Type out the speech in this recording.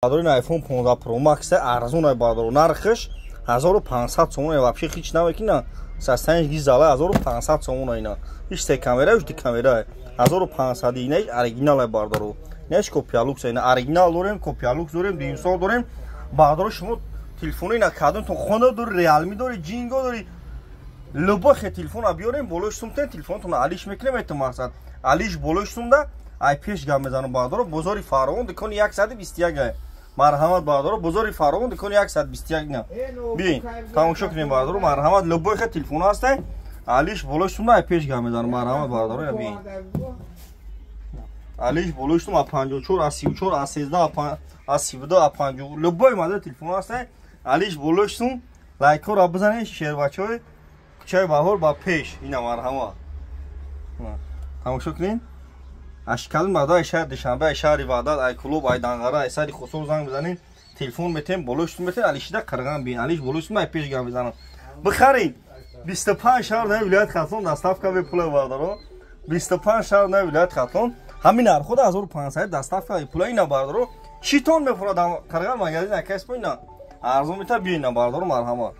Бародари, iPhone 15 Pro Max арзон ай, бародаро, нархш 1500 сомон. Вообще ҳеч намекина, состояние гизала. 1500 сомон ина. Иш се камера, иш ди камера 1500. Ина оригинал ай, бародаро, инаш копия люкс. Ина оригинал дорем, копия люкс дорем, димсол дорем, бародаро. Шумо телефони ина кадомтон хона дори, Realme дори, Ҷинго дори, любой хе телефона биёрем, болои сумтен телефонтон алиш мекунем. Это мақсад алиш болои сумда ай пеш гап мезанам, бародаро. Бозори Фаровон, дукони 121. Марҳамат, бародаро, бозори Фаровон, дукони 121. На биёин, тамошо кунем, бародаро. Марҳамат, любой хе телефон ҳастай, алиш болои сумда ай пеш гап мезанам. Марҳамат, бародаро, биёин. Алиш болои сум а 54, а 34, а 13, а 32, а 50, любой модел телефон ҳастай, алиш болои сум. Лайкҳоро бизанед, шербачаҳои кӯчаи Баҳор ба пеш. Ина, марҳамат, тамошо кунед. Ашкалин мардо ай шаҳри Душанбе, ай шаҳри Ваҳдат, ай Кулоб, ай Данғара, ай сари Хусур занг бизанед, телефон метем, болои сум метем, алишида қирған бин. Алиш болои сум ай пеш гап мезанам, бихаред. 25 шаҳр наи вилояти Хатлон доставка бепула, бардаро. 25 шаҳр наи вилояти Хатлон ҳамин нархода 1500 доставка бепула. Ина, бардаро, читон мефурад қирған магазин акайспо. Ина арзон мета, биёина, бардаро, марҳамат.